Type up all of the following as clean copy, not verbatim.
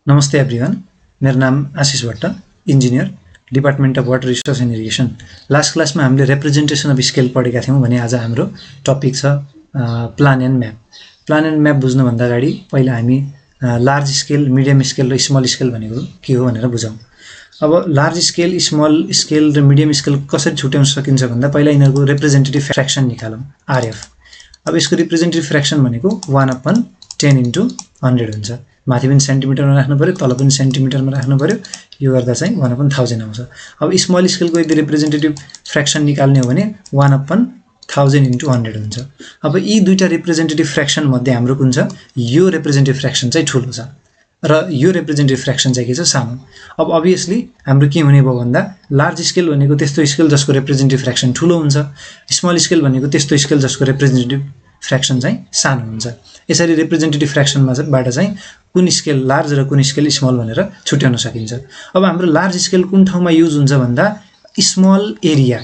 नमस्ते एभ्रिवान, मेरो नाम Ashish Bhatt, engineer, department of water resource and irrigation. Last क्लासमा हामीले रिप्रेजेन्टेसन अफ स्केल पढेका थियौँ भने आज हाम्रो टपिक छ plan and map. Plan and map बुझ्नुभन्दा अगाडि पहिला हामी लार्ज स्केल, मिडियम स्केल र स्मल स्केल भनेको के हो भनेर बुझौँ। अब लार्ज स्केल, स्मल स्केल र मिडियम स्केल कसरी छुट्याउन सकिन्छ भन्दा पहिला यिनीहरूको रिप्रेजेन्टेटिभ फ्र्याक्सन निकालौँ, आरएफ। अब यसको रिप्रेजेन्टेटिभ फ्र्याक्सन भनेको 1/10 × 100 हुन्छ। माथि पनि सेन्टिमिटरमा राख्नु पर्यो, तल पनि सेन्टिमिटरमा राख्नु पर्यो। यो गर्दा चाहिँ 1/1000 आउँछ। अब स्मल स्केलको यदि रिप्रेजेन्टेटिभ फ्र्याक्सन निकाल्ने हो भने 1/1000 × 100 हुन्छ। अब यी दुईटा रिप्रेजेन्टेटिभ फ्र्याक्सन मध्ये हाम्रो कुन छ? यो रिप्रेजेन्टेटिभ फ्र्याक्सन चाहिँ ठुलो छ र यो रिप्रेजेन्टेटिभ फ्र्याक्सन चाहिँ के छ? सानो। अब अभियसली हाम्रो के हुने भयो भन्दा लार्ज स्केल भनेको त्यस्तो स्केल जसको रिप्रेजेन्टेटिभ फ्र्याक्सन ठुलो हुन्छ, स्मल स्केल भनेको त्यस्तो स्केल जसको रिप्रेजेन्टेटिभ फ्र्याक्सन चाहिँ सानो हुन्छ। यसरी रिप्रेजेन्टेटिभ फ्र्याक्सनमा चाहिँ कुन स्केल लार्ज र कुन स्केल स्मल भनेर छुट्याउन सकिन्छ। अब हाम्रो लार्ज स्केल कुन ठाउँमा युज हुन्छ भन्दा स्मल एरिया,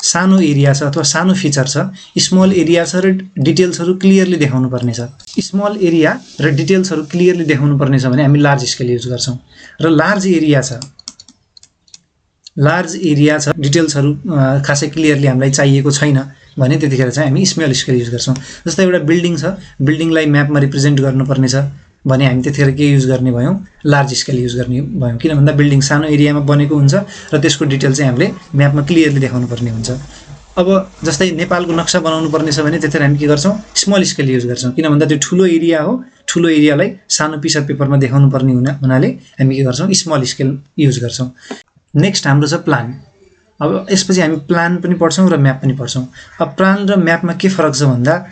सानो एरिया छ अथवा सानो फिचर छ, स्मल एरिया छ र डिटेल्सहरू क्लियरली देखाउनु पर्ने छ। स्मल एरिया र डिटेल्सहरू क्लियरली देखाउनु पर्ने छ भने हामी लार्ज स्केल युज गर्छौँ। र लार्ज एरिया छ, डिटेल्सहरू खासै क्लियरली हामीलाई चाहिएको छैन भने त्यतिखेर चाहिँ हामी स्मल स्केल युज गर्छौँ। जस्तै एउटा बिल्डिङ छ, बिल्डिङलाई म्यापमा रिप्रेजेन्ट गर्नुपर्ने छ भने हामी त्यतिखेर के युज गर्ने भयौँ? लार्ज स्केल युज गर्ने भयौँ। किन भन्दा बिल्डिङ सानो एरियामा बनेको हुन्छ र त्यसको डिटेल चाहिँ हामीले म्यापमा क्लियरली देखाउनु पर्ने हुन्छ। अब जस्तै नेपालको नक्सा बनाउनु पर्ने छ भने त्यतिखेर हामी के गर्छौँ? स्मल स्केल युज गर्छौँ। किन भन्दा त्यो ठुलो एरिया हो, ठुलो एरियालाई सानो पिस अफ पेपरमा देखाउनु पर्ने हुनाले हामी के गर्छौँ? स्मल स्केल युज गर्छौँ। नेक्स्ट हाम्रो छ प्लान। अब यसपछि हामी प्लान पनि पढ्छौँ र म्याप पनि पढ्छौँ। अब प्लान र म्यापमा के फरक छ भन्दा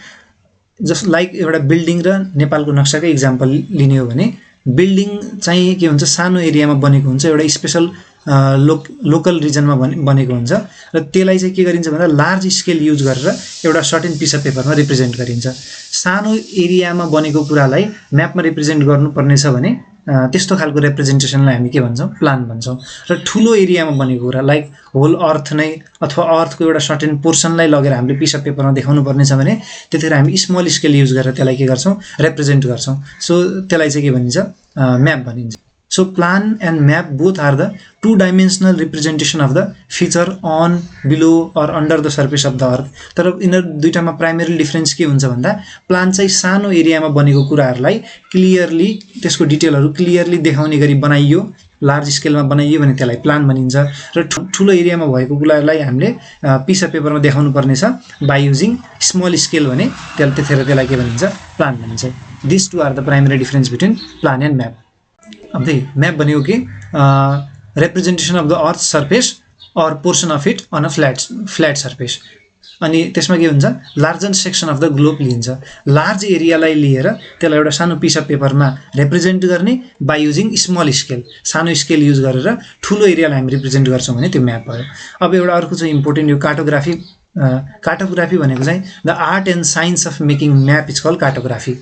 जस्ट लाइक एउटा बिल्डिङ र नेपालको नक्साकै इक्जाम्पल लिने हो भने बिल्डिङ चाहिँ के हुन्छ? सानो एरियामा बनेको हुन्छ, एउटा स्पेसल लोकल रिजनमा बनेको हुन्छ र त्यसलाई चाहिँ के गरिन्छ भन्दा लार्ज स्केल युज गरेर एउटा सर्टेन पिस अफ पेपरमा रिप्रेजेन्ट गरिन्छ। सानो एरियामा बनेको कुरालाई म्यापमा रिप्रेजेन्ट गर्नुपर्ने छ भने त्यस्तो खालको रिप्रेजेन्टेसनलाई हामी के भन्छौँ? प्लान भन्छौँ। र ठुलो एरियामा बनेको कुरा लाइक होल अर्थ नै अथवा अर्थको एउटा सर्टेन पोर्सनलाई लगेर हामीले पिस अफ पेपरमा देखाउनु पर्ने छ भने त्यतिखेर हामी स्मल स्केल युज गरेर त्यसलाई के गर्छौँ? रिप्रेजेन्ट गर्छौँ। सो त्यसलाई चाहिँ के भनिन्छ? म्याप भनिन्छ। So plan and map both are the two-dimensional representation of the feature on, below or under the surface of the earth. तर यिनीहरू दुईटामा प्राइमेरी डिफरेन्स के हुन्छ भन्दा प्लान चाहिँ सानो एरियामा बनेको कुराहरूलाई क्लियरली त्यसको डिटेलहरू क्लियरली देखाउने गरी बनाइयो, लार्ज स्केलमा बनाइयो भने त्यसलाई प्लान भनिन्छ। र ठुलो एरियामा भएको कुरालाई हामीले पिस अफ पेपरमा देखाउनु पर्ने छ बाई युजिङ स्मल स्केल भने त्यतिखेर त्यसलाई के भनिन्छ? प्लान भनिन्छ। This two are the primary difference between plan and map. अब म्याप भनेको के? Representation of the earth surface or portion of it on a flat surface. अनि त्यसमा के हुन्छ? Larger section of the globe लिन्छ। लार्ज एरियालाई लिएर त्यसलाई एउटा सानो पिस अफ पेपरमा रिप्रेजेन्ट गर्ने बाई युजिङ स्मल स्केल, सानो स्केल युज गरेर ठुलो एरियालाई हामी रिप्रेजेन्ट गर्छौँ भने त्यो म्याप भयो। अब एउटा अर्को चाहिँ इम्पोर्टेन्ट यो कार्टोग्राफी। कार्टोग्राफी भनेको चाहिँ the art and science of making map is called cartography.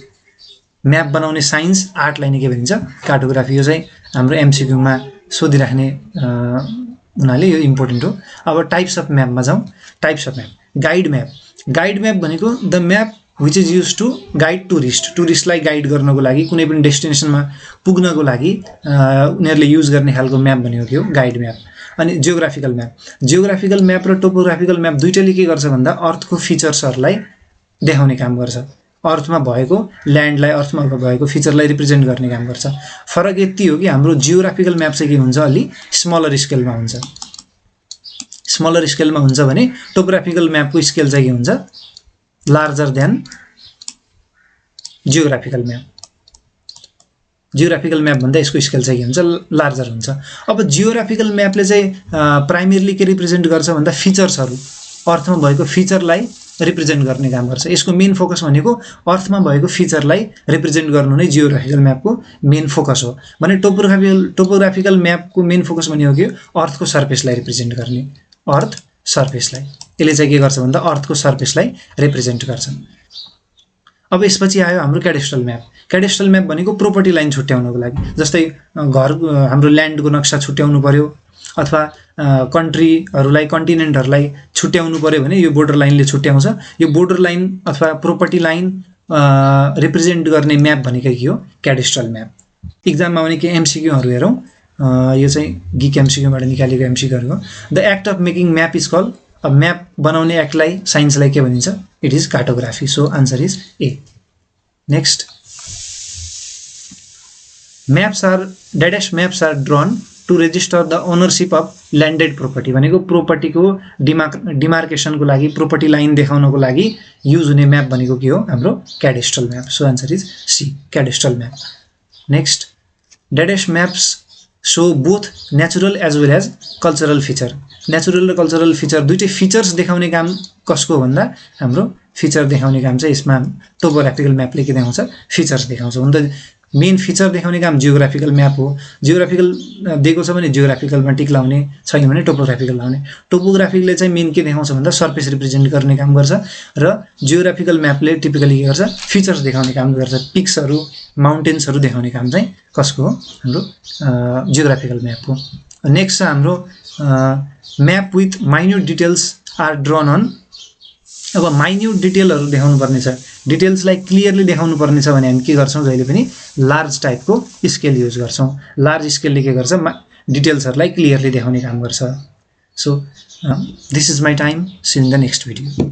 Map बनाउने साइन्स, आर्टलाई नै के भनिन्छ? कार्टोग्राफी। यो चाहिँ हाम्रो एमसिक्यूमा सोधिराख्ने हुनाले यो इम्पोर्टेन्ट हो। अब टाइप्स अफ म्यापमा जाउँ। Types of map. Guide map. Guide map भनेको the map which is use to guide टुरिस्टलाई गाइड गर्नको लागि, कुनै पनि डेस्टिनेसनमा पुग्नको लागि उनीहरूले युज गर्ने खालको म्याप भनेको के हो? Guide map. अनि जियोग्राफिकल म्याप। जियोग्राफिकल म्याप र टोपोग्राफिकल म्याप दुइटैले के गर्छ भन्दा अर्थको फिचर्सहरूलाई देखाउने काम गर्छ। अर्थमा भएको ल्यान्डलाई, अर्थमा भएको फिचरलाई रिप्रेजेन्ट गर्ने काम गर्छ। फरक यति हो कि हाम्रो जियोग्राफिकल म्याप चाहिँ के हुन्छ? अलि स्मलर स्केलमा हुन्छ। स्मलर स्केलमा हुन्छ भने टोपोग्राफिकल म्यापको स्केल चाहिँ के हुन्छ? Larger than geographical map. Geographical map भन्दा यसको स्केल चाहिँ के हुन्छ? लार्जर हुन्छ। अब जियोग्राफिकल म्यापले चाहिँ प्राइमेरली के रिप्रेजेन्ट गर्छ भन्दा फिचर्सहरू, अर्थमा भएको फिचरलाई रिप्रेजेन्ट गर्ने काम गर्छ। यसको मेन फोकस भनेको अर्थमा भएको फिचरलाई रिप्रेजेन्ट गर्नु नै जियोग्राफिकल म्यापको मेन फोकस हो। भने टोपोग्राफिकल म्यापको मेन फोकस भनेको के? अर्थको सर्फेसलाई रिप्रेजेन्ट गर्ने, अर्थ सर्फेसलाई। यसले चाहिँ के गर्छ भन्दा अर्थको सर्फेसलाई रिप्रेजेन्ट गर्छ। अब यसपछि आयो हाम्रो क्याडेस्ट्रल म्याप। क्याडेस्ट्रल म्याप भनेको प्रोपर्टी लाइन छुट्याउनको लागि। जस्तै घर, हाम्रो ल्यान्डको नक्सा छुट्याउनु पर्यो अथवा कन्ट्रीहरूलाई, कन्टिनेन्टहरूलाई छुट्याउनु पर्यो भने यो बोर्डर लाइनले छुट्याउँछ। यो बोर्डर लाइन अथवा प्रोपर्टी लाइन रिप्रेजेन्ट गर्ने म्याप भनेको के हो? क्याडेस्ट्रल म्याप। इक्जाममा आउने के एमसीक्यूहरू हेरौँ यो चाहिँ गिक एमसीक्यूबाट निकालेको एमसीक्यूहरू हो the act of making map is call अब म्याप बनाउने एक्टलाई साइन्सलाई के भनिन्छ it is cartography so answer is A next maps are drawn to register the ownership of landed property भनेको प्रोपर्टीको डिमार्केसनको लागि प्रोपर्टी लाइन देखाउनको लागि युज हुने म्याप भनेको के हो हाम्रो cadastral map so answer is C cadastral map next these maps so both natural as well as cultural feature natural र कल्चरल फिचर दुईटै फिचर्स देखाउने काम कसको भन्दा हाम्रो फिचर देखाउने काम चाहिँ यसमा टोपोग्राफिकल म्यापले के देखाउँछ फिचर्स देखाउँछ हुन त मेन फिचर देखाउने काम जियोग्राफिकल म्याप हो जियोग्राफिकल दिएको छ भने जियोग्राफिकलमा टिक लाउने छैन भने टोपोग्राफिकल लाउने टोपोग्राफिकले चाहिँ मेन के देखाउँछ भन्दा सर्फेस रिप्रेजेन्ट गर्ने काम गर्छ र जियोग्राफिकल म्यापले टिपिकली के गर्छ फिचर्स देखाउने काम गर्छ पिक्सहरू माउन्टेन्सहरू देखाउने काम चाहिँ कसको हो हाम्रो जियोग्राफिकल म्याप हो नेक्स्ट छ हाम्रो map with minute details are drawn on अब माइन्युट डिटेलहरू देखाउनु पर्ने छ डिटेल्सलाई क्लियरली देखाउनु पर्ने छ भने हामी के गर्छौँ जहिले पनि लार्ज टाइपको स्केल युज गर्छौँ लार्ज स्केलले के गर्छ डिटेल्सहरूलाई क्लियरली देखाउने काम गर्छ so this is my time see in the next video